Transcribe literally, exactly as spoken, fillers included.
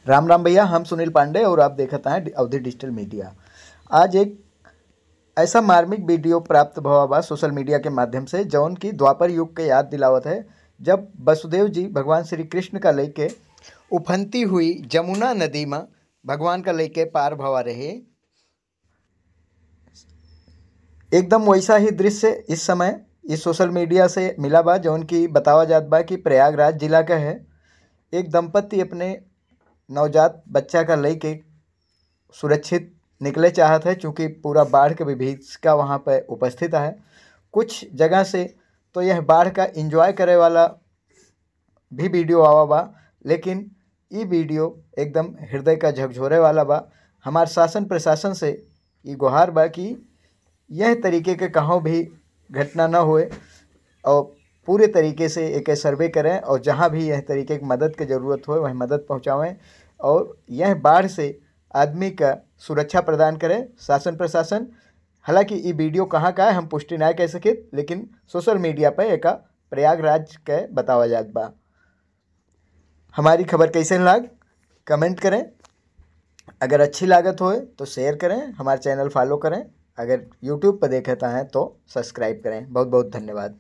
राम राम भैया, हम सुनील पांडे और आप देखत हैं अवधी डिजिटल मीडिया। आज एक ऐसा मार्मिक वीडियो प्राप्त भवा बा सोशल मीडिया के माध्यम से, जौन की द्वापर युग के याद दिलावत है, जब वसुदेव जी भगवान श्री कृष्ण का लेके उफनती हुई जमुना नदी में भगवान का लेके पार भवा रहे। एकदम वैसा ही दृश्य इस समय इस सोशल मीडिया से मिला बा, जौन की बतावा जात बा कि प्रयागराज जिला का है। एक दंपति अपने नवजात बच्चा का लेके सुरक्षित निकले चाहत है, चूँकि पूरा बाढ़ के विभीषिका वहाँ पर उपस्थित है। कुछ जगह से तो यह बाढ़ का एंजॉय करे वाला भी वीडियो आवा बा, लेकिन ई वीडियो एकदम हृदय का झकझोरे वाला बा। हमार शासन प्रशासन से ई गुहार बा कि यह तरीके के कहूँ भी घटना न होए और पूरे तरीके से एक सर्वे करें और जहाँ भी यह तरीके की मदद के ज़रूरत होए, वह मदद पहुँचावें और यह बाढ़ से आदमी का सुरक्षा प्रदान करें शासन प्रशासन। हालांकि ई वीडियो कहाँ का है, हम पुष्टि ना कह सकित, लेकिन सोशल मीडिया पर एक प्रयागराज के बतावा जात बा। हमारी खबर कैसे लाग, कमेंट करें। अगर अच्छी लागत होए तो शेयर करें, हमारे चैनल फॉलो करें। अगर यूट्यूब पर देखता हैं तो सब्सक्राइब करें। बहुत बहुत धन्यवाद।